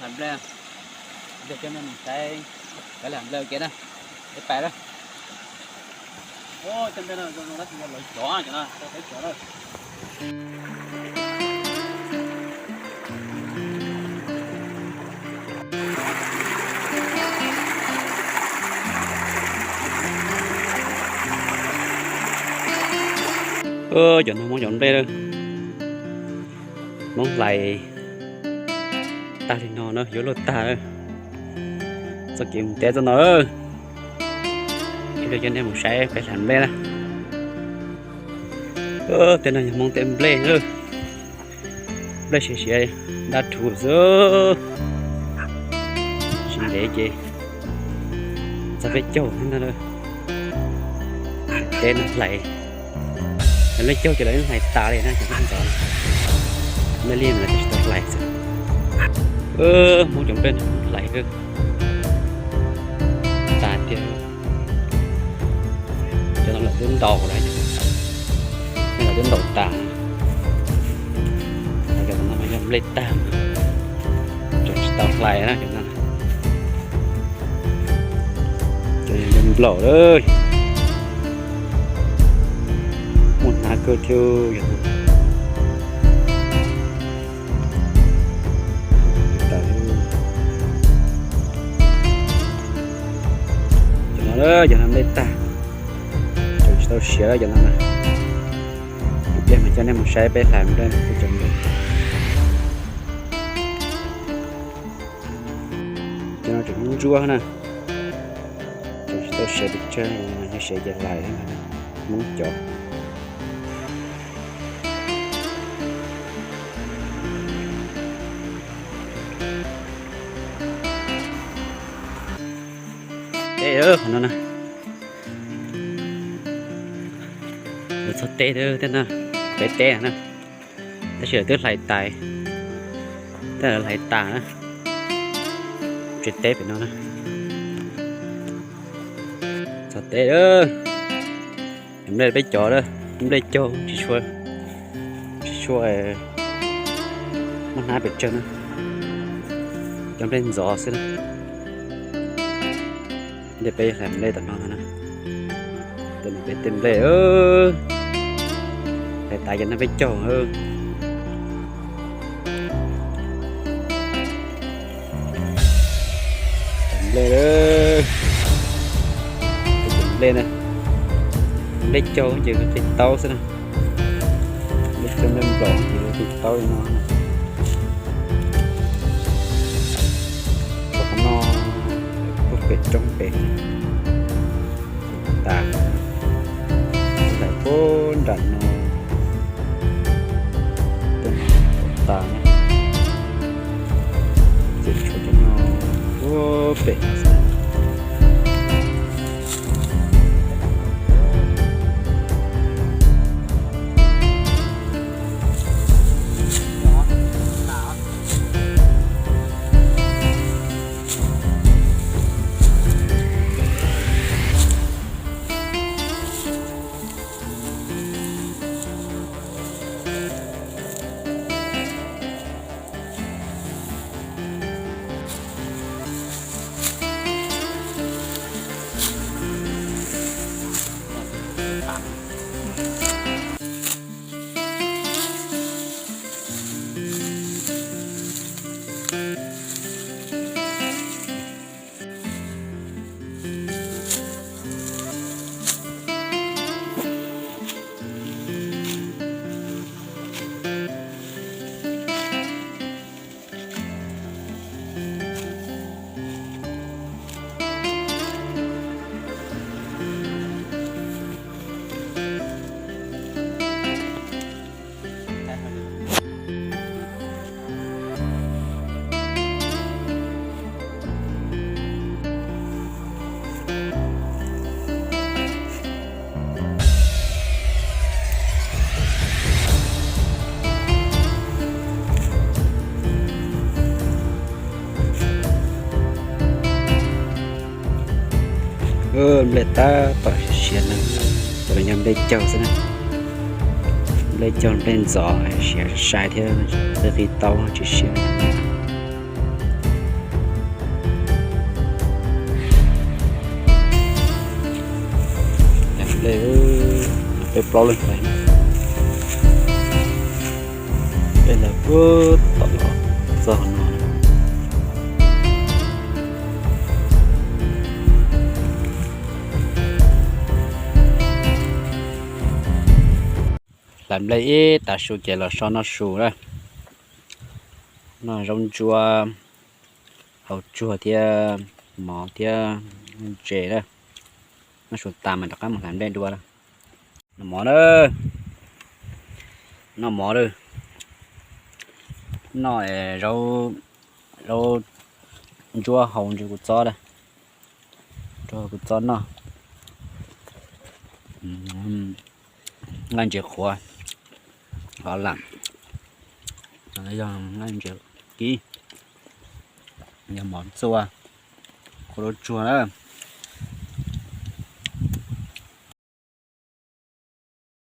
Nplej, nplej coj nej mus saib, cov lam nplej ua ke na, peb pais na. Cov nplej no zoo zoo tab sis yog lawv cov, cov no tau peb cov lawm. Cov no Hmoob cov nplej, Hmoob hlais tag li no na, yuav luag tag. Txoj kev mus teb txoj no, ib pliag coj nej mus saib peb hlais nplej na. Tej no yog Hmoob tej nplej, nplej siav siav dab rhuv xwb. Tsis ntev ces txog peb caug thiab ntag. Teb no hlais, lawv nplej caug ces lawv hlais tas li na, cov nplej ntxov, nplej liaj mas lawv tsis tau hlais xwb. Hmoob cov nplej no hlais kawg tas tiag. Cov no lawv twb ntaus lawm, nej lawv twb ntaus tas. Cov no mas yog nplej tag, tseem tsis tau hlais na cov no. Cov no nplaum lawm, muaj hnab kawg thiab. Cov no, cov no nplej tag, tseem tsis tau siav cov no na. Ib pliag mas coj nej mus saib peb hlais nplej. Cov no tseem ntsuab na, tseem tsis tau siav pes tsawg, yog siav ces hlais. Hmoob cov teb qhov no na, lawv txog teb, tej no peb teb na, tab sis lawv twb hlais tas, tab lawv hlais tas na, tsev teb pem no na. Txog teb, nplej peb cov, nplej caug tsis tshua, tsis tshua muaj hnab pes tsawg na, cov nplej ntxov xwb na. Nplej peb hlais nplej tom no na, tej no peb tej nplej, hlais tas cov no peb caug. Nplej, nplej na, nplej caug ces qi taub xwb na, nplej caug nplej nplaum ces qi taub li no. Qhov no, pem roob pem tas, hlais puag nram no tas na, ces tshuav cov no puag pem no xwb. Nplej tab tom siav no, cov no yog nplej caug xwb na. Nplej caug nplej ntxov siav sai thiab, qi taub tsis siav. Plaub leeg ntawd, peb ntawd puag tom los txog no. Hlais nplej ib tag su ces los so noj su na. Noj zaub ntsuab, hauv tsuag thiab mov thiab ntses na. Noj su tas mas rov qab mus hlais nplej dua. Noj mov na, noj mov na. Noj zaub, zaub ntsuab hau ntses kuv txob na, rau kuv txob noj. Nqaij ntses qhuav, qhuav lam, yog nqaij ntses kib, yog mov txua, qhuav lub tsuag na.